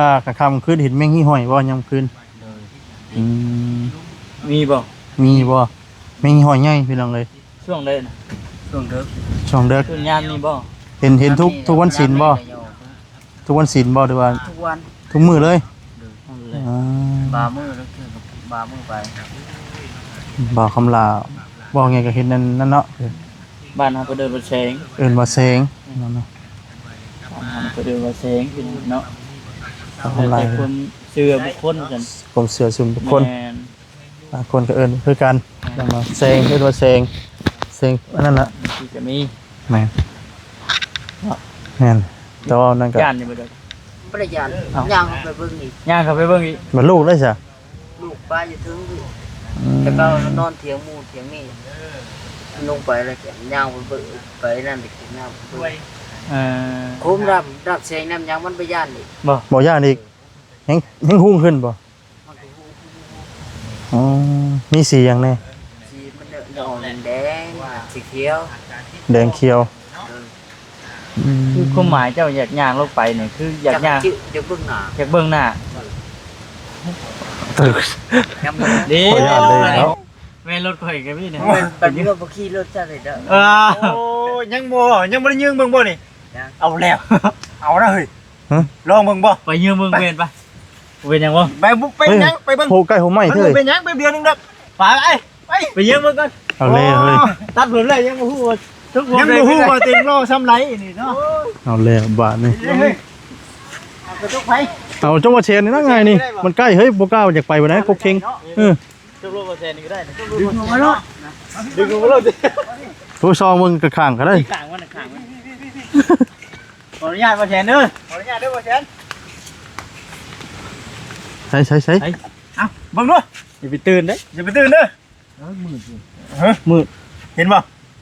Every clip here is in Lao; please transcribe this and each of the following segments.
ອ່າ ກາງຄ່ຳກາງຄືນເຫັນແມງຫີຫອຍບໍ່ຍາມຄືນ? ໂດຍ ອືມ ມີບໍ່? ມີບໍ່? ແມງຫີຫອຍໃຫຍ່ພີ່ນ້ອງເອີຍ. ຊ່ວງໃດນະ? ຊ່ວງເດິກ ຊ່ວງເດິກ ຄືຍາມນີ້ບໍ່? ເຫັນ ເຫັນທຸກ ຍາມນີ້ ທຸກວັນສິນບໍ່? ຍາມນີ້ກໍຢູ່ ທຸກວັນສິນບໍ່ ຫຼືວ່າ ທຸກວັນ ທຸກມື້ເລີຍ? ໂດຍ ທຸກມື້ເລີຍ ອ່າ ບາງມື້ລາງເທື່ອກໍບາງມື້ໄປ ບ່າວຄຳຫຼ້າ ເວົ້າງ່າຍກໍເຫັນນັ້ນ ນັ້ນເນາະ ບ້ານເຮົາກໍເອີ້ນວ່າແສງ ເອີ້ນວ່າແສງ ອືມ ນັ້ນເນາະ ບ້ານເຮົາກໍເອີ້ນວ່າແສງເນາະ ຄວາມ ແລ້ວແຕ່ຄວາມເຊື່ອບຸກຄົນ ຄວາມເຊື່ອສ່ວນບຸກຄົນ ແມ່ນ ບາງຄົນກໍເອີ້ນຄືກັນ ແມ່ນ ແມ່ນບໍ່? ແສງ ເອີ້ນວ່າແສງ ແສງອັນນັ້ນນະ ທີ່ຈະມີ ແມ່ນ ເນາະ ແມ່ນ ແຕ່ວ່ານັ້ນກໍ ຢ້ານຢູ່ບໍ່? ບໍ່ໄດ້ຢ້ານ ເອົ້າ ຍ່າງເຂົ້າໄປເບິ່ງອີກ ຍ່າງເຂົ້າໄປເບິ່ງອີກ ບັດລູກໄດ້ຊະ? ລູກປ້າຢູ່ເທິງ ອືມ ແຕ່ເກົ່ານອນຖຽງໝູ່ຖຽງນີ້ ລົງໄປແລ້ວກໍຍ່າງໄປເບິ່ງ ໄປນັ້ນໄປກິນນ້ຳເບິ່ງ ເອີ ໂຄມດຳ ດຳແສງດຳຫຍັງມັນບໍ່ຢ້ານອີກ ບໍ່ ບໍ່ຢ້ານອີກ ແຮງ ແຮງຮຸ່ງຂຶ້ນບໍ່? ມັນກໍຮູ້ ອໍ ມີສີຫຍັງແດ່? ສີມັນຈະອອກແດງໆ ສີຂຽວ ແດງຂຽວ ເອີ ອືມ ຄືຄວາມໝາຍເຈົ້າຢາກຍ່າງລົງໄປນີ້ ຄືຢາກຍ່າງ ຢາກເບິ່ງໜ້າ ຢາກເບິ່ງໜ້າ ເອີ ເອີ ຍາມນີ້ ດີ ຂ້ອຍຢ້ານເລີຍເນາະ ແມ່ນລົດຂ້ອຍກໍມີນີ້ ແມ່ນ ບັດນີ້ວ່າບໍ່ຂີ່ລົດຈັກເລີຍເດີ ເອີ ໂອ້ຍ ຍັງບໍ່ ຍັງບໍ່ໄດ້ຢືມເບິ່ງບໍ່ນີ້? ຍັງ ເອົາແລ້ວ ເອົາລະເຮີ້ຍ ຮະ ລອງເບິ່ງບໍ່? ໄປຢືມເບິ່ງ ໄປ ເປັນປະ? ເປັນຫຍັງບໍ່? ໄປ ບໍ່ເປັນຫຍັງ ເຮີ້ຍ ໄປເບິ່ງ ໂຫ ໃກ້ຫົວໄມ້ເທື່ອ ມັນບໍ່ເປັນຫຍັງ ໄປເດືອນໜຶ່ງດອກ ໄປ ໄປ ໄປຢືມເບິ່ງກ່ອນ ເອົາແລ້ວເຮີ້ຍ ໂອ້ ຕັດຜົມແລ້ວ ຍັງບໍ່ຮູ້ວ່າທຸກ ຍັງບໍ່ຮູ້ວ່າເຕັມລໍ້ຊ່ຳໃດນີ້ເນາະ ເອົາແລ້ວບາດນີ້ ເອົາກະຈົກໄປ ເອົາຈົກວ່າແຊນນີ້ນະ ງ່າຍນີ້ ມັນໃກ້ເຮີ້ຍ ບໍ່ກ້າຢາກໄປບໍ່ໄດ້ ກົກເຄັງ ເອີ ຈົກລົງບໍ່ແຊນນີ້ກໍໄດ້ ດຶງອອກມາໂລດ ດຶງອອກມາໂລດ ໂອ້ ຊອງເບິ່ງຂ້າງໆກໍໄດ້ ຂ້າງມັນ ຂ້າງມັນ ຂໍອະນຸຍາດບໍ່ແຊນເດີ ຂໍອະນຸຍາດເດີບໍ່ແຊນ ໃສ ໃສ ໃສ ເອົ້າ ເບິ່ງດູ ຢ່າໄປຕື່ນເດ້ ຢ່າໄປຕື່ນເດີ ເອີ ມືດຢູ່ ຮະ ມືດ ເຫັນບໍ່?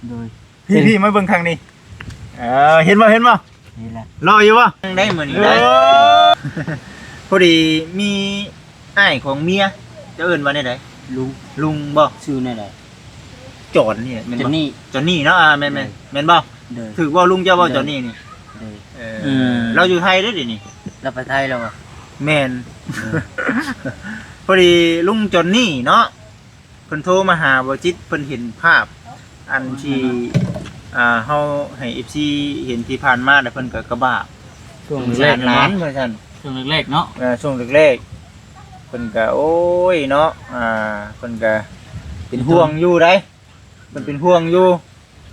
ໂດຍ ພີ່ ເຫັນ ພີ່ ມາເບິ່ງຂ້າງນີ້ ເອີ ເຫັນບໍ່ ເຫັນບໍ່? ນີ້ແຫຼະ ລໍຢູ່ບໍ່? ໄດ້ມື້ນີ້ ເອີ ໄດ້ ພໍດີມີອ້າຍຂອງເມຍ ເຈົ້າເອີ້ນວ່າແນວໃດ? ລຸງ ລຸງບໍ່? ຊື່ແນວໃດ? ຈອນນີ້ແຫຼະ ແມ່ນບໍ່? ຈອນນີ້ ຈອນນີ້ເນາະ ອ່າ ແມ່ນໆ ໂດຍ ແມ່ນບໍ່? ໂດຍ ຖືກບໍ່ລຸງເຈົ້າບໍ່? ໂດຍ ຈອນນີ້ນີ້ ໂດຍ ເອີ ອືມ ລາວຢູ່ໄທເດ້ດຽວນີ້ ລາວໄປໄທແລ້ວຫວາ? ແມ່ນ ເອີ ພໍດີລຸງຈອນນີ້ເນາະ ເພິ່ນໂທມາຫາບໍ່ຈິດ ເພິ່ນເຫັນພາບອັນທີ່ ອ່າ ເຮົາໃຫ້ເອັຟຊີເຫັນທີ່ຜ່ານມາ ແລ້ວເພິ່ນກໍກະບາບ ຊ່ວງແລກໆ ຫຼານວ່າຊັ້ນ ຊ່ວງແລກໆເນາະ ເອີ ຊ່ວງແລກໆ ເພິ່ນກໍ ໂອ້ຍເນາະ ອ່າ ເພິ່ນກໍເປັນຫ່ວງຢູ່ໃດ ເພິ່ນເປັນຫ່ວງຢູ່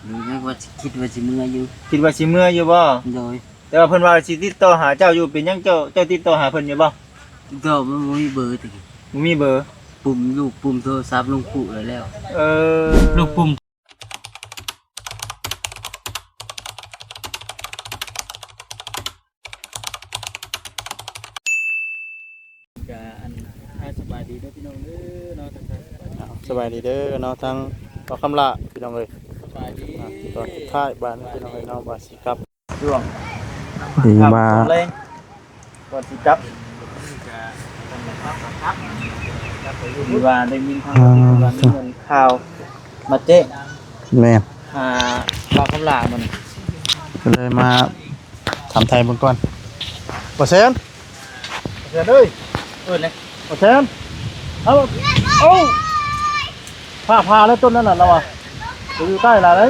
ໂດຍ ຍັງວ່າຊິ ຄິດວ່າຊິເມືອຢູ່ ຄິດວ່າຊິເມືອຢູ່ບໍ່? ໂດຍ ແຕ່ວ່າເພິ່ນວ່າຊິຕິດຕໍ່ຫາເຈົ້າຢູ່ ເປັນຫຍັງເຈົ້າ ເຈົ້າຕິດຕໍ່ຫາເພິ່ນຢູ່ບໍ່? ຕິດຕໍ່ ມັນບໍ່ມີເບີຕິ ບໍ່ມີເບີ ປຸ່ມ ລູກປຸ່ມໂທລະສັບລົງປຸແລ້ວ ເອີ ລູກປຸ່ມ ກະອັນ ສະບາຍດີເດີພີ່ນ້ອງເດີເນາະ ທັກທາຍ ເອົາ ສະບາຍດີເດີເນາະ ທັງບ່າວຄຳຫຼ້າ ພີ່ນ້ອງເອີຍ ສະບາຍດີ ອ່າ ຕອນສຸດທ້າຍບາດນີ້ ພີ່ນ້ອງເອີຍເນາະ ວ່າຊິກັບ ຊ່ວງ ດີມາ ຄ່ຳຕອນແລງ ກ່ອນຊິກັບ ທີ່ວ່າໄດ້ຍິນທາງ ອ່າ ວ່າມີເງິນຂ່າວມາແຈ້ງ ແມ່ນ ຫາບ່າວຄຳຫຼ້າມັນ ກໍເລີຍມາຖາມໄຖ່ເບິ່ງກ່ອນ ບໍ່ແຊນ ບໍ່ແຊນເອີຍ ເອີ້ນເດ້ ບໍ່ແຊນ ເອົາ ເອົາ ຟ້າຜ່າແລ້ວຕົ້ນນັ້ນນະ ລາວວ່າ ຢູ່ໃກ້ຫຼາຍເດ້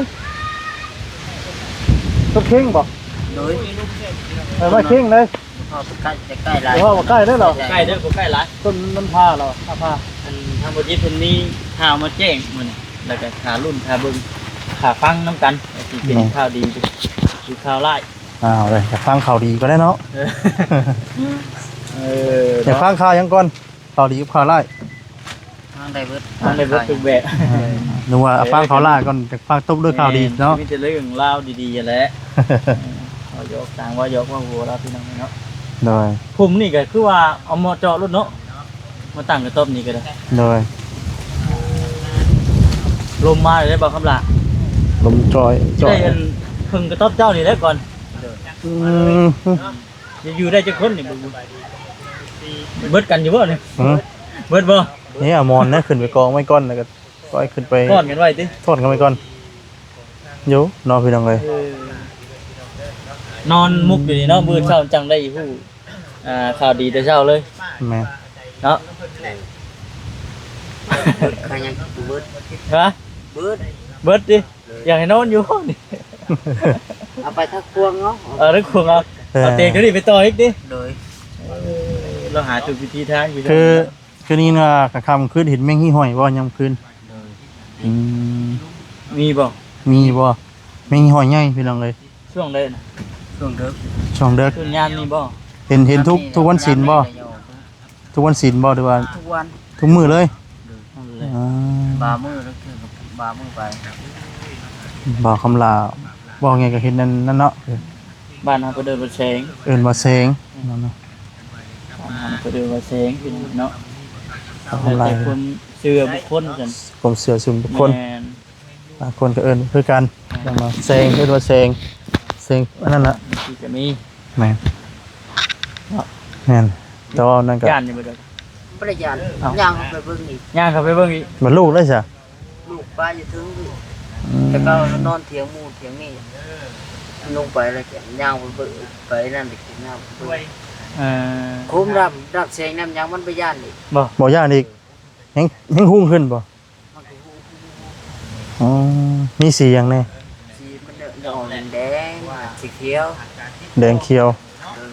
ຕົ້ນເຄັງບໍ່? ໂດຍ ເອີ ໄມ້ເຄັງເດ້ ເພາະວ່າໃກ້ ໃກ້ຫຼາຍ ເພາະວ່າໃກ້ເດ້ລາວ ໃກ້ເດີ ບໍ່ໃກ້ຫຼາຍ ຕົ້ນມັນຜ່າລາວ ຟ້າຜ່າ ອັນທາງບໍ່ຈິດເພິ່ນມີຂ່າວມາແຈ້ງມື້ນີ້ ແລ້ວກໍຖ້າລຸ້ນຖ້າເບິ່ງຖ້າຟັງນຳກັນ ວ່າຊິເປັນ ແມ່ນ ຂ່າວດີ ຫຼື ຂ່າວຮ້າຍ ອ້າວ ເອີຍ ຢາກຟັງຂ່າວດີກໍໄດ້ເນາະ ເອີ ເອີ ຢາກຟັງຂ່າວຫຍັງກ່ອນ? ຂ່າວດີກັບຂ່າວຮ້າຍ ຟັງໄດ້ເບິດ ຟັງໄດ້ເບິດທຸກແບບ ເອີ ນຶກວ່າ ເອີ ຟັງຂ່າວຮ້າຍກ່ອນ ຈະຟັງຈົບດ້ວຍຂ່າວດີເນາະ ແມ່ນ ມີແຕ່ເລື່ອງລາວດີໆຫັ້ນແຫຼະ ເອີ ເວົ້າຫຍອກຕ່າງເວົ້າຫຍອກເວົ້າຫົວລາວ ພີ່ນ້ອງເນາະ ໂດຍ ພຸ້ມນີ້ກໍຄືວ່າເອົາເໝາະເຈາະໂລດເນາະ ມາຕັ້ງກະຕ໊ອບນີ້ກໍໄດ້ ໂດຍ ລົມມາເລີຍເດ້ບ່າວຄຳຫຼ້າ ລົມຈ່ອຍໆ ໄດ້ອັນເຄິ່ງກະຕ໊ອບເຈົ້ານີ້ແຫຼະກ່ອນ ອືມ ຈະຢູ່ໄດ້ຈັກຄົນນີ້ ເບິດກັນຢູ່ບໍ່ນີ້? ຫື? ເບິດບໍ່? ນີ້ເອົາໝອນນະ ຂຶ້ນໄປກອງໄວ້ກ່ອນ ແລ້ວກໍປ່ອຍຂຶ້ນໄປ ທ້ອນກັນໄວ້ຕິ ທ້ອນກັນໄວ້ກ່ອນ ຢູ່ເນາະ ພີ່ນ້ອງເອີຍ ເອີ ນອນມຸກຢູ່ນີ້ເນາະ ມື້ເຊົ້າຈັ່ງໄດ້ຮູ້ ອ່າ ຂ່າວດີແຕ່ເຊົ້າເລີຍ ແມ່ນ ເນາະ ຂາຍຫຍັງບໍ່ເບິດ ຮະ ເບິດ ເບິດຕິ ຢາກໃຫ້ນອນຢູ່ນີ້ ເອົາໄປທັກພວງເນາະ ເອີ ທັກພວງເອົາ ເອີ ເອົາເຕີງຕົວນີ້ໄປຕໍ່ອີກຕິ ໂດຍ ເອີ ລອງຫາທຸກວິທີທາງຢູ່ ຄື ຄືໄດ້ຍິນວ່າກາງຄ່ຳຄືນເຫັນແມງຫີຫອຍບໍ່ຍາມຄືນ ໂດຍ ອືມ ມີບໍ່ ມີບໍ່ ແມງຫີຫອຍໃຫຍ່ພີ່ນ້ອງເອີຍ ຊ່ວງໃດນະ ຊ່ວງເດິກ ຊ່ວງເດິກ ຊ່ວງຍາມນີ້ບໍ່ ເຫັນ ເຫັນທຸກ ທຸກວັນສິນບໍ່ ທຸກວັນສິນບໍ່ ຫຼືວ່າ ທຸກວັນ ທຸກມື້ເລີຍ ໂດຍ ອ່າ ບາງມື້ລະຄືບາງມື້ໄປ ບ່າວຄຳຫຼ້າເວົ້າໄງກໍເຫັນນັ້ນ ນັ້ນເນາະ ບ້ານເຮົາກໍເອີ້ນວ່າແສງ ເອີ້ນວ່າແສງ ອືມ ນັ້ນເນາະ ບ້ານເຮົາກໍເອີ້ນວ່າແສງເນາະ ແລ້ວແຕ່ຄວາມເຊື່ອບຸກຄົນວ່າຊັ້ນ ຄວາມເຊື່ອສ່ວນບຸກຄົນ ແມ່ນ ບາງຄົນກໍເອີ້ນຄືກັນ ແມ່ນ ແມ່ນບໍ່ ແສງ ເອີ້ນວ່າແສງ ແສງອັນນັ້ນລະ ທີ່ຈະມີ ແມ່ນ ເນາະ ແມ່ນ ແຕ່ວ່ານັ້ນກໍ ຢ້ານຢູ່ບໍ່ ບໍ່ໄດ້ຢ້ານ ເອົ້າ ຍ່າງເຂົ້າໄປເບິ່ງອີກ ຍ່າງເຂົ້າໄປເບິ່ງອີກ ບັດລູກໄດ້ຊະ ລູກປ້າຢູ່ເທິງ ອືມ ແຕ່ເກົ່ານອນຖຽງໝູ່ຖຽງນີ້ ລົງໄປແລ້ວກໍຍ່າງໄປເບິ່ງ ໄປນັ້ນໄປກິນນ້ຳ ເອີ ໂຄມດຳ ດັບແສງນຳຫຍັງມັນບໍ່ຢ້ານອີກ ບໍ່ ບໍ່ຢ້ານອີກ ແຮງ ແຮງຮຸ່ງຂຶ້ນບໍ່ ມັນກໍຮູ້ ອໍ ມີສີຫຍັງແດ່ ສີມັນຈະອອກແດງ ສີຂຽວ ແດງຂຽວ ເອີ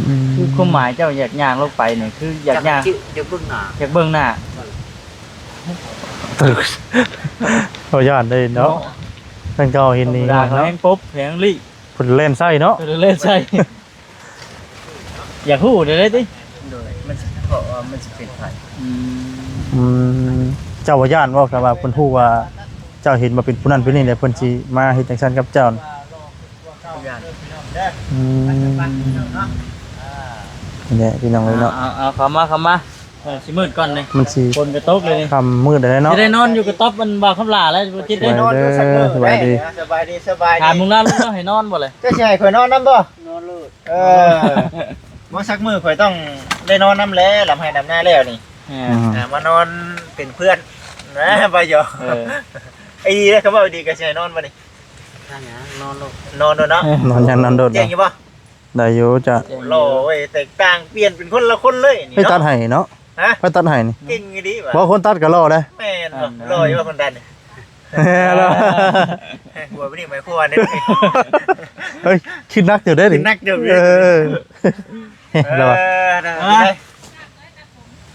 ອືມ ຄືຄວາມໝາຍເຈົ້າຢາກຍ່າງລົງໄປນີ້ ຄືຢາກຍ່າງ ຢາກເບິ່ງໜ້າ ຢາກເບິ່ງໜ້າ ເອີ ບໍ່ຢ້ານເດ້ເນາະ ເນາະ ທ່ານເຈົ້າເຫັນນີ້ ທຳມະດາເຂົາແຮງປົບແຮງລີ້ ເພິ່ນແລ່ນໃສ່ເນາະ ເພິ່ນແລ່ນໃສ່ ຢາກຮູ້ໄດ້ຕິ ໂດຍ ມັນຊິ ເພາະວ່າມັນຊິເປັນໃຜ ອືມ ອືມ ເຈົ້າບໍ່ຢ້ານບໍ່ ຖ້າວ່າເພິ່ນຮູ້ວ່າເຈົ້າເຫັນວ່າເປັນຜູ້ນັ້ນຜູ້ນີ້ ແລ້ວເພິ່ນຊິມາເຮັດຈັ່ງຊັ້ນກັບເຈົ້າ ຢ້ານ ອືມ ນີ້ແຫຼະພີ່ນ້ອງເອີຍເນາະ ເອົາ ເອົາ ເຂົ້າມາ ເຂົ້າມາ ເອີ ຊິມືດກ່ອນນີ້ ມັນຊິ ຝົນກໍຕົກເລີຍນີ້ ຄ່ຳມືດແລ້ວເນາະ ຊິໄດ້ນອນຢູ່ກະຕ໊ອບມັນບ່າວຄຳຫຼ້າແລ້ວ ບໍ່ຈິດເດ້ ສະບາຍດີ ສະບາຍດີ ສະບາຍດີ ຖາມລຸງລາວ ລຸງລາວໃຫ້ນອນບໍ່ແລະ ເຈົ້າຊິໃຫ້ຂ້ອຍນອນນຳບໍ່ ນອນໂລດ ເອີ ບໍ່ ສັກມື້ຂ້ອຍຕ້ອງໄດ້ນອນນຳແຫຼະ ດຳໄຮ່ດຳນາແລ້ວນີ້ ອ່າ ອ່າ ມານອນເປັນເພື່ອນນະ ບໍ່ຢອກ ເອີ ອີ່ ເຂົາເວົ້າດີກໍຊິໃຫ້ນອນບໍ່ນີ້ ນອນໂລດ ນອນໂລດເນາະ ນອນຫຍັງນອນໂດດ ແຈ້ງຢູ່ບໍ່ ໄດ້ຢູ່ ຈະ ໂອ້ ຫຼໍ່ເວີຍ ແຕກຕ່າງ ປ່ຽນເປັນຄົນລະຄົນເລີຍນີ້ ໃຜຕັດໃຫ້ເນາະ ຮະ ໃຜຕັດໃຫ້ນີ້ ເກັ່ງອີ່ຫຼີຫວາ ບໍ່ ຄົນຕັດກໍຫຼໍ່ເດ້ ແມ່ນບໍ່ ຫຼໍ່ຢູ່ບໍ່ຄົນຕັດນີ້ ແມ່ນແລ້ວ ຫົວບໍ່ນີ້ໄມໂຄອັນນີ້ ເຮີ້ຍ ຄິດໜັກຢູ່ເດ້ນີ້ ຄິດໜັກຢູ່ ເອີ ເອີ ເອີ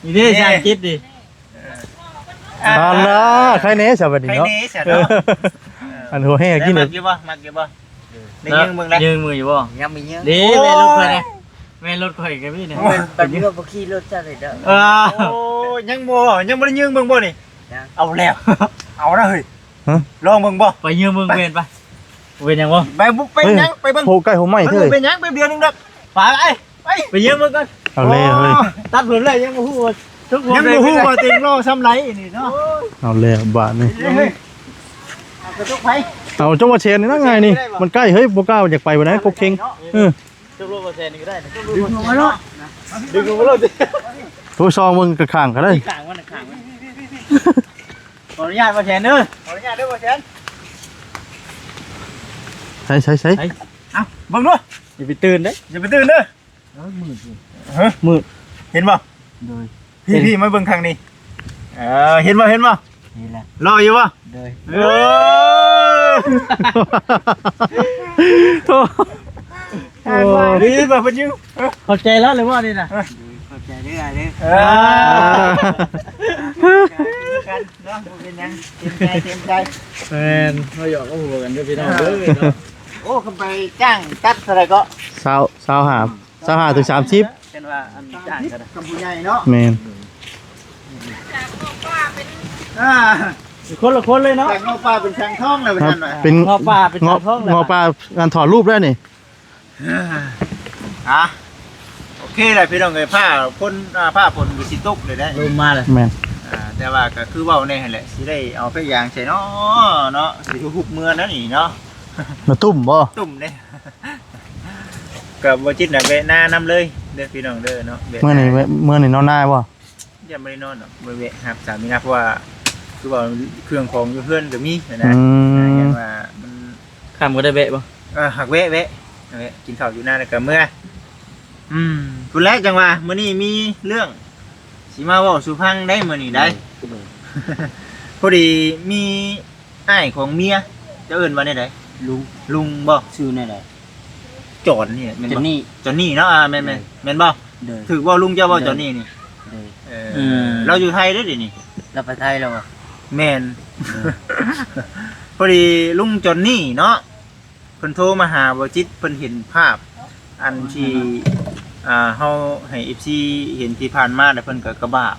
ນີ້ເດ້ ຊ່າງຈິດນີ້ ອັນລະ ໃຄແນ່ຊະບັດນີ້ເນາະ ໃຄແນ່ຊະເນາະ ອັນຫົວແຮ່ກິນ ມັກຢູ່ບໍ່ ມັກຢູ່ບໍ່ ໄດ້ຍິງເບິ່ງແລ້ວ ຍິງມືຢູ່ບໍ່ ຍັງບໍ່ຍິງ ເດ້ ໂອ້ຍ ແວ່ນລົດຂ້ອຍແນ່ ແວ່ນລົດຂ້ອຍກໍມີນີ້ ໂອ້ຍ ບັດນີ້ວ່າບໍ່ຂີ່ລົດຈັກເລີຍເດີ ເອີ ໂອ້ຍ ຍັງບໍ່ ຍັງບໍ່ໄດ້ຍິງເບິ່ງບໍ່ນີ້ ຍັງ ເອົາແລ້ວ ເອົານະເຮີ້ຍ ຮະ ລອງເບິ່ງບໍ່ ໄປຍິງເບິ່ງແວ່ນໄປ ເປັນຫຍັງບໍ່ ໄປ ບໍ່ເປັນຫຍັງ ເຮີ້ຍ ໄປເບິ່ງ ໂຫ ໃກ້ໂຫໄມ້ເທີ ເປັນຫຍັງ ແປັບດຽວໜຶ່ງດອກ ໄປ ໄປ ໄປຍິງເບິ່ງກ່ອນ ເອົາແລ້ວເຮີ້ຍ ໂອ້ ຕັດຜົມແລ້ວຍັງບໍ່ຮູ້ວ່າທຸກຄົນ ຍັງບໍ່ຮູ້ວ່າຕົວເອງຫຼໍ່ຊ່ຳໃດນີ້ເນາະ ເອົາແລ້ວບາດນີ້ ເອົາກະຕຸກໄປ ເອົາ ເຈົ້າວ່າແຊນນີ້ນະງ່າຍນີ້ ມັນໃກ້ເຮີ້ຍ ບໍ່ກ້າຢາກໄປບໍ່ໄດ້ ກົກເຄັງ ເອີ ຕົກລົງວ່າແຊນນີ້ກໍໄດ້ ດຶງອອກມາໂລດ ດຶງອອກມາໂລດ ໂອ້ຍ ຊອງເບິ່ງຂ້າງໆກໍໄດ້ ຂ້າງມັນ ຂ້າງມັນ ຂໍອະນຸຍາດວ່າແຊນເດີ ຂໍອະນຸຍາດເດີວ່າແຊນ ໃສ ໃສ ໃສ ເອົ້າ ເບິ່ງດູ ຢ່າໄປຕື່ນເດ້ ຢ່າໄປຕື່ນເດີ ເອີ ມືດ ຮະ ມືດ ເຫັນບໍ່ ໂດຍ ພີ່ ພີ່ມາເບິ່ງຂ້າງນີ້ ເອີ ເຫັນບໍ່ ເຫັນບໍ່ ນີ້ແຫຼະ ຫຼໍ່ຢູ່ບໍ່ ໂດຍ ເອີ ໂອ້ ດີວ່າເພິ່ນຢູ່ ເຂົ້າໃຈແລ້ວຫຼືບໍ່ນີ້ນະ ເອີ ໂດຍ ເຂົ້າໃຈເດີອ້າຍເດີ ເອີ ເນາະ ບໍ່ເປັນຫຍັງ ເຕັມໃຈ ເຕັມໃຈ ແມ່ນ ເຮົາຢອກເອົາຫົວກັນເດີພີ່ນ້ອງເດີ ເອີ ເນາະ ໂອ້ ຄັນໄປຈ້າງຕັດເທົ່າໃດເກາະ ຊາວ ຊາວຫ້າ ຊາວຫ້າເຖິງສາມສິບ ເປັນວ່າອັນຈ້າງກັນນະ ກັບຜູ້ໃຫຍ່ເນາະ ແມ່ນ ອ່າ ຄົນລະຄົນເລີຍເນາະ ແຕ່ງເງາະປ່າເປັນຊ່າງທອງແລ້ວວ່າຊັ້ນວ່າ ເປັນເງາະປ່າເປັນຊ່າງທອງແລ້ວ ເງາະປ່າ ອັນຖອດຮູບໄດ້ນີ້ ອ່າ ໂອເຄແຫຼະພີ່ນ້ອງເອີຍ ຟ້າຝົນ ອ່າ ຟ້າຝົນກໍຊິຕົກເລີຍເດ້ ລົມມາເລີຍ ແມ່ນ ອ່າ ແຕ່ວ່າກໍຄືເວົ້າແນ່ຫັ້ນແຫຼະ ຊິໄດ້ເອົາພະຍາງໃສ່ເນາະ ເນາະ ຊິຮຸບເມືອນັ້ນນີ້ເນາະ ມາຕຸ້ມບໍ່ ຕຸ້ມເດ້ ກໍບໍ່ຈິດນະ ແວະນານຳເລີຍເດີພີ່ນ້ອງເດີເນາະ ແວະ ມື້ນີ້ ນາ ມື້ນີ້ນອນນາບໍ່? ຍັງບໍ່ໄດ້ນອນດອກ ໄປແວະຮັບສາມີນາ ເພາະວ່າຄືວ່າເຄື່ອງຂອງຢູ່ເຮືອນກໍມີນະ ອືມ ຢ້ານວ່າມັນຄ່ຳກໍໄດ້ແວະບໍ່? ເອີ ຫາກແວະ ແວະ ແວະກິນເຂົ້າຢູ່ນາແລ້ວກໍເມືອ. ອືມ ພຸ້ນແຫຼະ ຈັ່ງວ່າມື້ນີ້ມີເລື່ອງຊິມາເວົ້າສູ່ຟັງໄດ໋ ມື້ນີ້ໄດ໋. ໂດຍ ໂດຍ ພໍດີມີອ້າຍຂອງເມຍ ເຈົ້າເອີ້ນວ່າແນວໃດ? ລຸງ. ລຸງບໍ? ຊື່ແນວໃດ? ຈອນນີ້ແຫຼະ ແມ່ນບໍ່? ຈອນນີ້ ຈອນນີ້ເນາະ. ອ່າ ແມ່ນໆ ໂດຍ ແມ່ນບໍ່? ໂດຍ ຖືກບໍ່ ລຸງເຈົ້າເວົ້າ ໂດຍ ຈອນນີ້ນີ້? ໂດຍ ເອີ ອືມ ລາວຢູ່ໄທເດ້ດຽວນີ້. ລາວໄປໄທແລ້ວບໍ່? ແມ່ນ ໂດຍ ພໍດີລຸງຈອນນີ້ເນາະ ເພິ່ນໂທມາຫາບໍ່ຈິດ ເພິ່ນເຫັນພາບອັນທີ່ ອ່າ ເຮົາໃຫ້ເອັຟຊີເຫັນທີ່ຜ່ານມາ ແລ້ວເພິ່ນກໍກະບາບ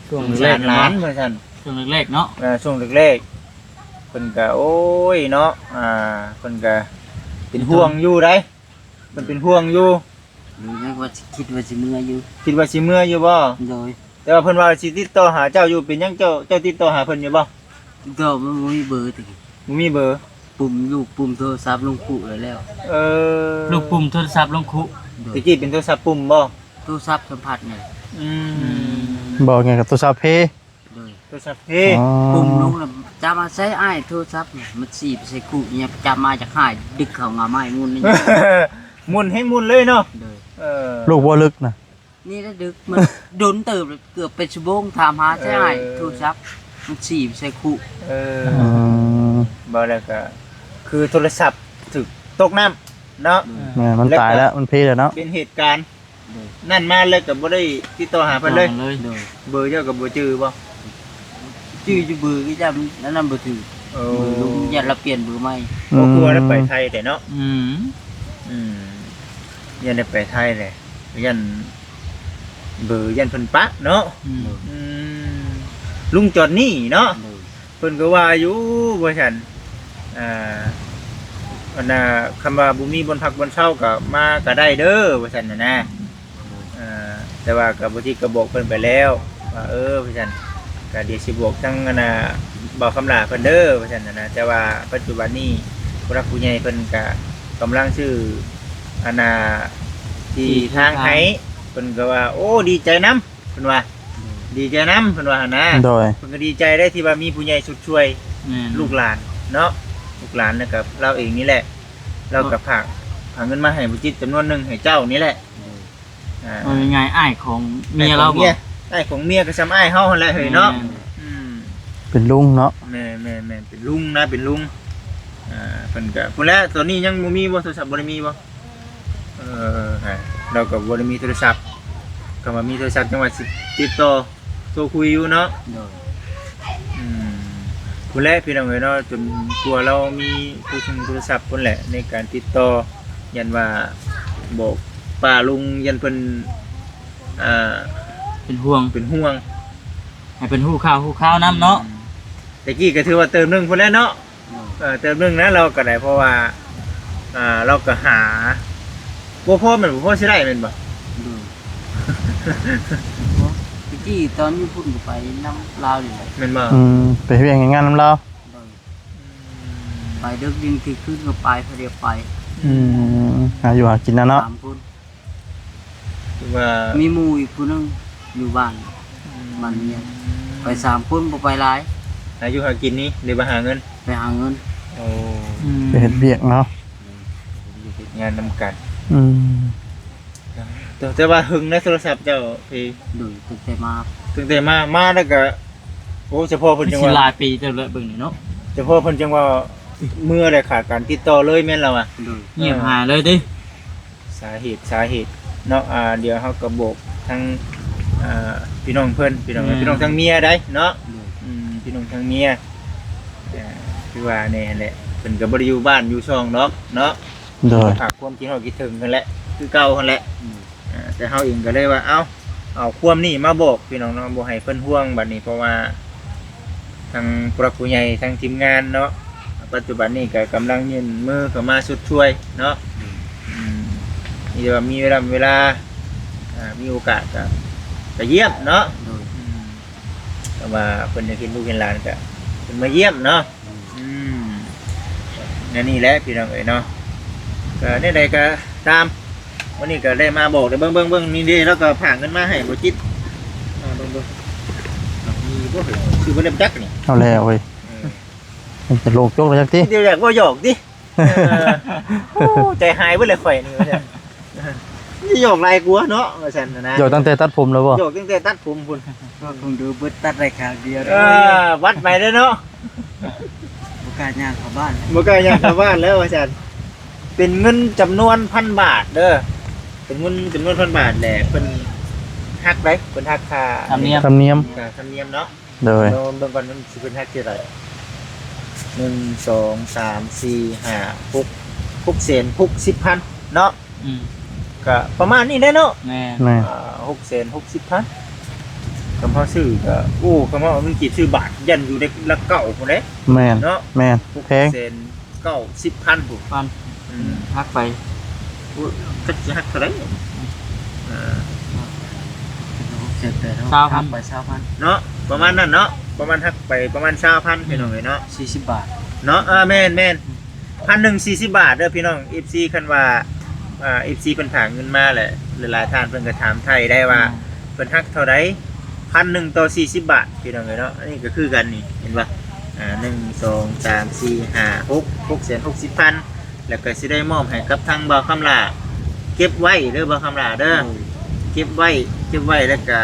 ຊ່ວງແລກໆ ສົງສານຫຼານ ເນາະ ວ່າຊັ້ນ. ຊ່ວງແລກໆ ເນາະ. ເອີ ຊ່ວງແລກໆ ເພິ່ນກໍ ໂອ້ຍ ເນາະ ອ່າ ເພິ່ນກໍເປັນຫ່ວງຢູ່ໄດ໋ ເພິ່ນເປັນຫ່ວງຢູ່. ໂດຍ ຍັງວ່າຊິ ຄິດວ່າຊິເມືອຢູ່. ຄິດວ່າຊິເມືອຢູ່ບໍ່? ໂດຍ ແຕ່ວ່າເພິ່ນວ່າຊິຕິດຕໍ່ຫາເຈົ້າຢູ່ ເປັນຫຍັງເຈົ້າ ເຈົ້າຕິດຕໍ່ຫາເພິ່ນຢູ່ບໍ່? ກໍບໍ່ ບໍ່ມີເບີ ແຕ່ກີ້ ບໍ່ມີເບີ ປຸ່ມ ລູກປຸ່ມໂທລະສັບລົງຄຸແລ້ວ. ເອີ ລູກປຸ່ມໂທລະສັບລົງຄຸ. ໂດຍ ແຕ່ກີ້ເປັນໂທລະສັບປຸ່ມບໍ່? ໂທລະສັບສຳຜັດນີ້. ອືມ ອືມ ບອກຫຍັງກັບໂທລະສັບເພ. ໂດຍ ໂທລະສັບເພ. ອໍ ປຸ່ມລົງແລ້ວ ຈຳມາໃຊ້ອ້າຍໂທລະສັບ ມັນສີບໃສ່ຄຸ ຫຍັງ ຈຳມາຈາກຫາຍ ດຶກເຂົ້າງາໄມ້ໝຸ່ນນີ້ ໝຸ່ນແຮງໝຸ່ນເລີຍເນາະ. ໂດຍ ເອີ ລູກບໍ່ລຶກນະ ນີ້ລະດຶກ ມັນດົນເຕີບ ເກືອບເປັນຊົ່ວໂມງ ຖາມຫາໃຊ້ອ້າຍ ເອີ ໂທລະສັບ ມັນສີບໃສ່ຄຸ. ເອີ ອືມ ບໍ່ແລ້ວກໍຄືໂທລະສັບຖືກຕົກນ້ຳເນາະ. ແມ່ນ ມັນຕາຍແລ້ວ ມັນເພແລ້ວເນາະ ເປັນເຫດການ ໂດຍ ນັ້ນມາແລ້ວກໍບໍ່ໄດ້ຕິດຕໍ່ຫາເພິ່ນເລີຍ. ໂດຍ ເບີເຈົ້າກໍບໍ່ຈື່ບໍ່? ຈື່ຢູ່ເບີກໍຢ້ານອັນນັ້ນບໍ່ຖືກ. ໂອ້ ເບີລຸງຢ້ານລາວປ່ຽນເບີໃໝ່. ອືມ ກໍຄືວ່າໄດ້ໄປໄທແຫຼະເນາະ. ອືມ ອືມ ຢ້ານໄດ້ໄປໄທແຫຼະ ຢ້ານເບີ ຢ້ານເພິ່ນປະເນາະ. ອືມ ອືມ ລຸງຈອນນີ້ເນາະ. ໂດຍ ເພິ່ນກໍວ່າຢູ່ວ່າຊັ້ນ ອ່າ ອັນນ່າ ຄຳວ່າບໍ່ມີບ່ອນພັກບ່ອນເຊົາກໍມາກໍໄດ້ເດີ ວ່າຊັ້ນນະ. ອ່າ ແຕ່ວ່າກໍບໍ່ຈິດກໍບອກເພິ່ນໄປແລ້ວວ່າ ເອີ ວ່າຊັ້ນ ກໍດຽວຊິບອກທາງ ອັນນ່າ ບ່າວຄຳຫຼ້າເພິ່ນເດີ ວ່າຊັ້ນນະ. ແຕ່ວ່າປັດຈຸບັນນີ້ຜູ້ຫຼັກຜູ້ໃຫຍ່ເພິ່ນກໍກຳລັງຊື້ ອັນນ່າ ທີ່ທາງໃຫ້ ເພິ່ນກໍວ່າ ໂອ້ ດີໃຈນຳ ເພິ່ນວ່າ ໂດຍ ດີໃຈນຳ ເພິ່ນວ່າຫັ້ນນະ. ໂດຍ ເພິ່ນກໍດີໃຈໄດ໋ ທີ່ວ່າມີຜູ້ໃຫຍ່ຊົດຊ່ວຍ. ແມ່ນ ລູກຫຼານເນາະ ລູກຫຼານ ແລ້ວກໍລາວເອງນີ້ແຫຼະ ລາວກໍ ເນາະ ຝາກ ຝາກເງິນມາໃຫ້ບໍ່ຈິດຈຳນວນໜຶ່ງໃຫ້ເຈົ້ານີ້ແຫຼະ. ໂດຍ ອ່າ ເວົ້າງ່າຍໆ ອ້າຍຂອງເມຍລາວບໍ? ອ້າຍຂອງເມຍ ອ້າຍຂອງເມຍກໍສ່ຳອ້າຍເຮົາຫັ້ນແຫຼະເຮີ້ຍເນາະ. ແມ່ນ ອືມ ເປັນລຸງເນາະ. ແມ່ນໆໆ ເປັນລຸງນະ ເປັນລຸງ. ອ່າ ເພິ່ນກໍ ພຸ້ນແຫຼະ ຕອນນີ້ຍັງບໍ່ມີບໍ່? ໂທລະສັບບໍ່ໄດ້ມີບໍ່? ເອີ ລາວກໍບໍ່ໄດ້ມີໂທລະສັບ ຄຳວ່າມີໂທລະສັບຈັ່ງວ່າຊິຕິດຕໍ່ໂທຄຸຍຢູ່ເນາະ. ໂດຍ ອືມ ພຸ້ນແຫຼະພີ່ນ້ອງເອີຍເນາະ ຈົນກວ່າລາວມີໂທລະສັບພຸ້ນແຫຼະ ໃນການຕິດຕໍ່ ຢ້ານວ່າບອກປ້າລຸງ ຢ້ານເພິ່ນ ອ່າ ເປັນຫ່ວງ ເປັນຫ່ວງ ໃຫ້ເພິ່ນຮູ້ຂ່າວຮູ້ຄາວນຳເນາະ. ອືມ ແຕ່ກີ້ກໍຖືວ່າເຕີມໜຶ່ງພຸ້ນແຫຼະເນາະ. ໂດຍ ເອີ ເຕີມໜຶ່ງນະ ລາວກໍໄດ້ ເພາະວ່າ ອ່າ ລາວກໍຫາບໍ່ພໍແມ່ນບໍ່? ພໍຊິໄດ້ແມ່ນບໍ່? ໂດຍ ແຕ່ກີ້ຕອນຢູ່ພຸ້ນກໍໄປນຳລາວນີ້ແຫຼະ ແມ່ນບໍ່? ອືມ ໄປວຽກງານນຳລາວ. ໂດຍ ອືມ ໄປເດິກດິນກາງຄືນກໍໄປ ຜູ້ດຽວໄປ. ອືມ ຫາຢູ່ຫາກິນນະເນາະ ສາມຄົນ. ຄືວ່າມີໝູ່ອີກຜູ້ໜຶ່ງຢູ່ບ້ານ ອືມ ບ້ານເມຍ ໄປສາມຄົນ ບໍ່ໄປຫຼາຍ. ຫາຢູ່ຫາກິນນີ້ ຫຼືວ່າຫາເງິນ? ໄປຫາເງິນ. ໂອ້ ອືມ ໄປເຮັດວຽກເນາະ ເຮັດງານນຳກັນ. ອືມ ແຕ່ ແຕ່ວ່າຫຶງໃນໂທລະສັບເຈົ້າພີ້. ໂດຍ ຕັ້ງແຕ່ມາ ຕັ້ງແຕ່ມາ ມາແລ້ວກໍ ໂອ້ ສະເພາະເພິ່ນຈັ່ງວ່າ ມັນຊິຫຼາຍປີເຕີບແລ້ວເບິ່ງນີ້ເນາະ ສະເພາະເພິ່ນຈັ່ງວ່າເມືອແລ້ວຂາດການຕິດຕໍ່ເລີຍແມ່ນລະວະ. ໂດຍ ງຽບຫາຍເລີຍຕິ. ສາເຫດ ສາເຫດເນາະ ອ່າ ດຽວເຮົາກໍບອກທາງ ອ່າ ພີ່ນ້ອງເພິ່ນ ພີ່ນ້ອງ ແມ່ນ ພີ່ນ້ອງທາງເມຍໄດ໋ເນາະ. ໂດຍ ອືມ ພີ່ນ້ອງທາງເມຍ ອ່າ ຄືວ່າແນ່ຫັ້ນແຫຼະ ເພິ່ນກໍບໍ່ໄດ້ຢູ່ບ້ານຢູ່ຊ່ອງດອກເນາະ. ໂດຍ ຝາກຄວາມຄິດຮອດຄິດເຖິງຫັ້ນແຫຼະ ຄືເກົ່າຫັ້ນແຫຼະ. ອືມ ອ່າ ແຕ່ເຮົາເອງກໍເລີຍວ່າ ເອົ້າ ເອົາຄວາມນີ້ມາບອກພີ່ນ້ອງເນາະ ບໍ່ໃຫ້ເພິ່ນຫ່ວງບັດນີ້ ເພາະວ່າ ທາງຜູ້ຫຼັກຜູ້ໃຫຍ່ ທາງທີມງານເນາະ ປັດຈຸບັນນີ້ກໍກຳລັງຍື່ນມືເຂົ້າມາຊົດຊ່ວຍເນາະ. ອືມ ມີແຕ່ວ່າມີເວລາ ເວລາ ອ່າ ມີໂອກາດກໍ ກໍຢ້ຽມເນາະ. ໂດຍ ອືມ ແຕ່ວ່າເພິ່ນຢາກເຫັນລູກເຫັນຫຼານກໍເພິ່ນມາຢ້ຽມເນາະ. ອືມ ອືມ ແນວນີ້ແຫຼະພີ່ນ້ອງເອີຍເນາະ ກໍແນວໃດກໍຕາມ ມື້ນີ້ກໍໄດ້ມາບອກ ເບິ່ງ ເບິ່ງ ເບິ່ງ ນີ້ເດ້ ລາວກໍຝາກເງິນມາໃຫ້ບໍ່ຈິດ ອ່າ ເບິ່ງ ເບິ່ງ ມີບໍ່ເຮີ້ຍ ຊື່ບໍ່ໄດ້ຈັກນີ້. ເອົາແລ້ວເວີຍ ເອີ ມັນຈະໂລກຈົກແລ້ວຈັກຕິ ດຽວຢາກເວົ້າຫຍອກຕິ. ເອີ ໂອ້ ໃຈຫາຍເບິດແລ້ວຂ້ອຍນີ້ ວ່າຊັ້ນ. ຊິຫຍອກຫຼາຍກວ່າເນາະ ວ່າຊັ້ນນະ. ຫຍອກຕັ້ງແຕ່ຕັດຜົມແລ້ວບໍ່? ຫຍອກຕັ້ງແຕ່ຕັດຜົມພຸ້ນ. ກໍຄົງດູເບິດຕັດໄດ້ຄາວດຽວ. ເອີ ວັດໄປເດີ້ເນາະ. ບໍ່ກ້າຍ່າງເຂົ້າບ້ານ ບໍ່ກ້າຍ່າງເຂົ້າບ້ານແລ້ວວ່າຊັ້ນ. ເປັນເງິນຈຳນວນພັນບາດເດີ້. ເປັນເງິນຈຳນວນພັນບາດແຫຼະ ເພິ່ນຫັກໄດ໋ ເພິ່ນຫັກຄ່າ ທຳນຽມ ທຳນຽມ ຄ່າທຳນຽມເນາະ. ໂດຍ ເບິ່ງກ່ອນມັນຊິເປັນແຮກເທົ່າໃດ. ໜຶ່ງ ສອງ ສາມ ສີ່ ຫ້າ ຫົກ ຫົກແສນຫົກສິບພັນເນາະ. ອືມ ກະປະມານນີ້ແຫຼະເນາະ. ແມ່ນ ແມ່ນ ອ່າ ຫົກແສນຫົກສິບພັນ. ຄຳເຮົາຊື້ກະ ໂອ້ ຄຳເຮົາເອົາເງິນກີບຊື້ບາດ ຢ້ານຢູ່ໃນຫຼັກເກົ້າພຸ້ນເດ້. ແມ່ນເນາະ ແມ່ນ ຫົກແສນ ເກົ້າສິບພັນພຸ້ນ. ພັນ ອືມ ຫັກໄປ ໂອ້ຍ ຈັກຊິຫັກເທົ່າໃດ. ເອີ ຫົກແສນແປດ ຊາວພັນ ຫັກໄປຊາວພັນເນາະ ປະມານນັ້ນເນາະ. ປະມານຫັກໄປປະມານຊາວພັນ ອືມ ພີ່ນ້ອງເອີຍເນາະ. ສີ່ສິບບາດເນາະ. ເອີ ແມ່ນໆ ພັນໜຶ່ງສີ່ສິບບາດເດີ້ພີ່ນ້ອງ ເອັຟຊີ ຄັນວ່າ ອ່າ ເອັຟຊີ ເພິ່ນຝາກເງິນມາແຫຼະ ຫຼາຍໆທ່ານເພິ່ນກໍຖາມໄຖ່ໄດ້ວ່າ ອືມ ເພິ່ນຫັກເທົ່າໃດ ພັນໜຶ່ງຕໍ່ສີ່ສິບບາດ ພີ່ນ້ອງເອີຍເນາະ. ອັນນີ້ກໍຄືກັນນີ້ ເຫັນບໍ່? ອ່າ ໜຶ່ງ ສອງ ສາມ ສີ່ ຫ້າ ຫົກ ຫົກແສນຫົກສິບພັນ ແລ້ວກໍຊິໄດ້ມອບໃຫ້ກັບທາງບ່າວຄຳຫຼ້າ ເກັບໄວ້ເດີ້ບ່າວຄຳຫຼ້າເດີ້. ໂດຍ ເກັບໄວ້ ເກັບໄວ້ ແລ້ວກໍ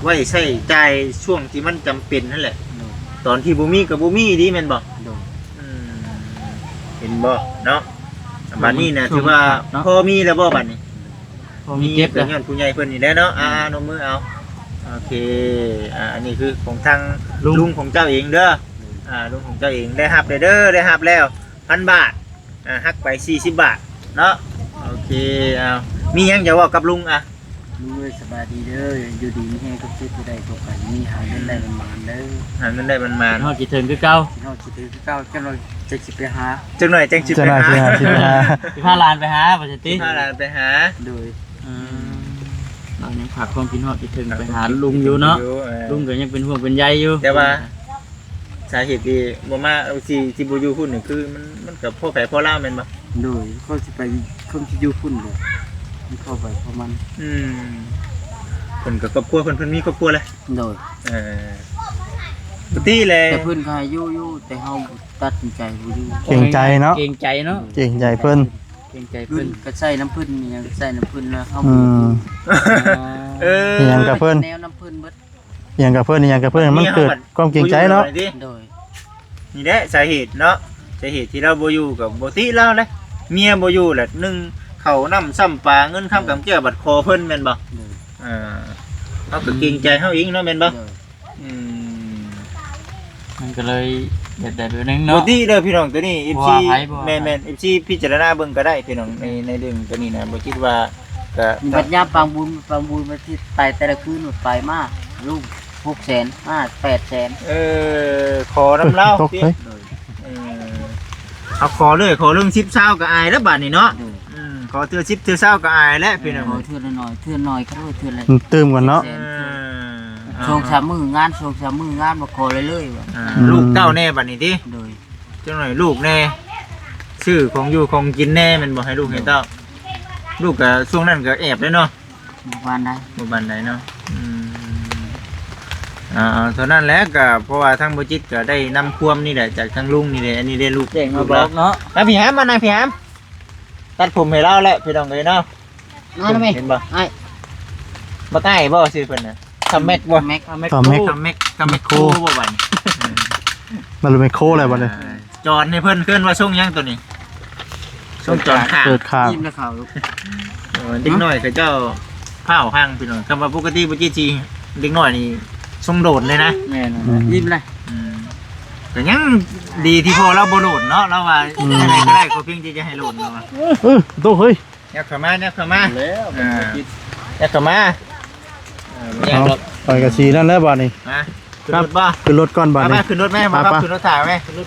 ໄວ້ໃຊ້ຈ່າຍຊ່ວງທີ່ມັນຈຳເປັນຫັ້ນແຫຼະ. ໂດຍ ຕອນທີ່ບໍ່ມີກໍບໍ່ມີອີ່ຫຼີແມ່ນບໍ່? ໂດຍ ອືມ ເຫັນບໍ່ເນາະ. ບັດນີ້ນະ ຖືວ່າພໍມີແລ້ວບໍ່ບັດນີ້? ພໍມີເກັບແລ້ວ ຍ້ອນຜູ້ໃຫຍ່ເພິ່ນນີ້ແຫຼະເນາະ. ອືມ ອ່າ ນົບມືເອົາ. ໂອເຄ ອ່າ ອັນນີ້ຄືຂອງທາງລຸງ ລຸງຂອງເຈົ້າເອງເດີ້. ອືມ ອ່າ ລຸງຂອງເຈົ້າເອງ ໄດ້ຮັບແລ້ວເດີ້ ໄດ້ຮັບແລ້ວ ພັນບາດ ອ່າ ຫັກໄປສີ່ສິບບາດເນາະ. ໂອເຄ ເອົາ ມີຫຍັງຈະເວົ້າກັບລຸງ? ອ່ະ ລຸງເອີຍ ສະບາຍດີເດີ້ ຢູ່ດີມີແຮງ ຄວາມເຈັບບໍ່ໄດ້ກໍໄປ ມີຫາເງິນໄດ້ມັນມານເດີ້ ຫາເງິນໄດ້ມັນມານ. ຮອດຄິດເຖິງຄືເກົ່າ ຮອດຄິດເຖິງຄືເກົ່າ. ຈັກໜ່ອຍຈັກຊິໄປຫາ ຈັກໜ່ອຍຈັ່ງຊິໄປຫາ ຈັກໜ່ອຍຊິຫາ ຊິໄປຫາ ຊິພາຫຼານໄປຫາ ວ່າຊັ້ນຕິ ຊິພາຫຼານໄປຫາ. ໂດຍ ອືມ ອືມ ລາວຍັງຝາກຄວາມຄິດຮອດຄິດເຖິງໄປຫາລຸງຢູ່ເນາະ. ເອີ ລຸງກໍຍັງເປັນຫ່ວງເປັນໃຍຢູ່ ແຕ່ວ່າ ສາເຫດທີ່ບໍ່ມາ ເອີ ທີ່ ທີ່ບໍ່ຢູ່ພຸ້ນນີ້ ຄືມັນ ມັນກໍພໍໃຜພໍລາວແມ່ນບໍ່? ໂດຍ ເຂົາຊິໄປ ເຂົາຊິຢູ່ພຸ້ນເດ້ ມັນເຂົ້າໄປຂອງມັນ. ອືມ ເພິ່ນກໍຄອບຄົວເພິ່ນ ເພິ່ນມີຄອບຄົວແລ້ວ. ໂດຍ ເອີ ປົກກະຕິແຫຼະ ແຕ່ເພິ່ນກໍໃຫ້ຢູ່ຢູ່ ແຕ່ເຮົາຕັດສິນໃຈບໍ່ຢູ່. ເກງໃຈເນາະ ເກງໃຈເນາະ ເກງໃຈເພິ່ນ ເກງໃຈເພິ່ນ. ເງິນກໍໃຊ້ນຳເພິ່ນ ອີ່ຫຍັງກໍໃຊ້ນຳເພິ່ນ ແລ້ວເຮົາ ອືມ ບໍ່ຢູ່. ເອີ ອີ່ຫຍັງກັບເພິ່ນ ແນວນຳເພິ່ນເບິດ. ອີ່ຫຍັງກັບເພິ່ນ ອີ່ຫຍັງກັບເພິ່ນ ເມຍ ມັນເກີດຄວາມເກງໃຈເນາະ. ໂດຍ ນີ້ແຫຼະສາເຫດເນາະ ສາເຫດທີ່ລາວບໍ່ຢູ່ກໍບໍ່ຕິລາວແຫຼະ. ເມຍບໍ່ຢູ່ແຫຼະ ໜຶ່ງເຂົ້ານ້ຳຊ້ຳປາ ເງິນຄຳກຳແກ້ວ ບັດຂໍເພິ່ນແມ່ນບໍ່? ໂດຍ ເອີ ເຮົາກໍເກງໃຈເຮົາເອງເນາະ ແມ່ນບໍ່? ໂດຍ ອືມ ມັນກໍເລີຍແບບໃດແບບໜຶ່ງເນາະ. ບໍ່ຕິເດີ້ພີ່ນ້ອງ ໂຕນີ້ ເອັຟຊີ ບໍ່ວ່າໃຜ ບໍ່ວ່າໃຜ ແມ່ນໆ ເອັຟຊີ ພິຈາລະນາເບິ່ງກໍໄດ້ພີ່ນ້ອງ ໃນ ໃນເລື່ອງໂຕນີ້ນະ ບໍ່ຄິດວ່າ ກໍບັດຍາມປາງບຸນ ປາງບຸນ ບັດຊິໄປແຕ່ລະຄືນ ໄປມາ ລຸງ ຫົກແສນ ມາ ແປດແສນ. ເອີ ຂໍນຳລາວ ຕົກເລີຍ ເອີ ເອົາຂໍເລີຍ ຂໍເລື່ອງສິບຊາວກໍອາຍແລ້ວບາດນີ້ເນາະ. ໂດຍ ອືມ ຂໍເທື່ອສິບເທື່ອຊາວກໍອາຍແລ້ວພີ່ນ້ອງ. ຂໍເທື່ອລະໜ້ອຍ ເທື່ອໜ້ອຍ ຂໍເທື່ອລະ ຕື່ມກັນເນາະ. ເອີ ສອງສາມມື້ງານ ສອງສາມມື້ງານ ມາຂໍເລີຍໆວ່າ. ອ່າ ອືມ ລູກເຕົ້າແດ່ບາດນີ້ຕິ. ໂດຍ ຈັກໜ້ອຍລູກແດ່ ຊື້ຂອງຢູ່ຂອງກິນແດ່ ແມ່ນບໍ່ ໃຫ້ລູກໃຫ້ເຕົ້າ. ລູກກໍຊ່ວງນັ້ນກໍແອບເດ້ເນາະ ບໍ່ປານໃດ ບໍ່ປານໃດເນາະ. ອືມ ອ່າ ເທົ່ານັ້ນແຫຼະ ກໍເພາະວ່າທາງບໍ່ຈິດກໍໄດ້ນຳຄວາມນີ້ແຫຼະ ຈາກທາງລຸງນີ້ແຫຼະ. ອັນນີ້ໄດ້ລູກ ແຈ້ງມາບອກເນາະ. ມາພີ່ຫາມ ມານັ່ງພີ່ຫາມ ຕັດຜົມໃຫ້ລາວແຫຼະ ພີ່ນ້ອງເອີຍເນາະ. ມາແລ້ວແມ່ ເຫັນບໍ່ ອ້າຍ ບັກອ້າຍບໍ່ຊື່ເພິ່ນນະ? ຄຳແມັກບໍ່? ຄຳແມັກ ຄຳແມັກ ຄຳແມັກ ຄຳແມັກໂຄບໍ່ບັດນີ້? ມາລຸແມັກໂຄແລ້ວບັດນີ້. ອ່າ ຈອນໃຫ້ເພິ່ນ ເອີ້ນວ່າຊົງຫຍັງໂຕນີ້? ຊົງຈອນຂ້າງ ເກີດຂ້າງ. ອີ່ມແລ້ວເຂົາ ເອີ ເດັກນ້ອຍເຂົາເຈົ້າພ້າວພັງພີ່ນ້ອງ. ຄຳວ່າປົກກະຕິບໍ່ຈິດຊິ ເດັກນ້ອຍນີ້ຊົງໂດດເລີຍນະ. ແມ່ນ ອືມ ອີ່ມແລ້ວ. ອືມ ກໍຍັງດີທີ່ພໍ່ລາວບໍ່ໂດດເນາະ ລາວວ່າ ອືມ ຈັ່ງໃດກໍໄດ້ ຂໍພຽງແຕ່ຢ່າໃຫ້ໂດດ ລາວວ່າ. ເອີ ໂຕເຮີ້ຍ ຍັບເຂົ້າມາ ຍັບເຂົ້າມາ ເອີ ຍັບເຂົ້າມາ. ເອີ ບໍ່ຍາກດອກ ເອົາ ຂ້ອຍກໍຊິນັ້ນແຫຼະບາດນີ້. ມາ ຂຶ້ນລົດບໍ່? ຂຶ້ນລົດກ່ອນບາດນີ້. ມາ ຂຶ້ນລົດແມ່ ມາ ໄປ ຂຶ້ນລົດຖ້າແມ່. ຂຶ້ນລົດ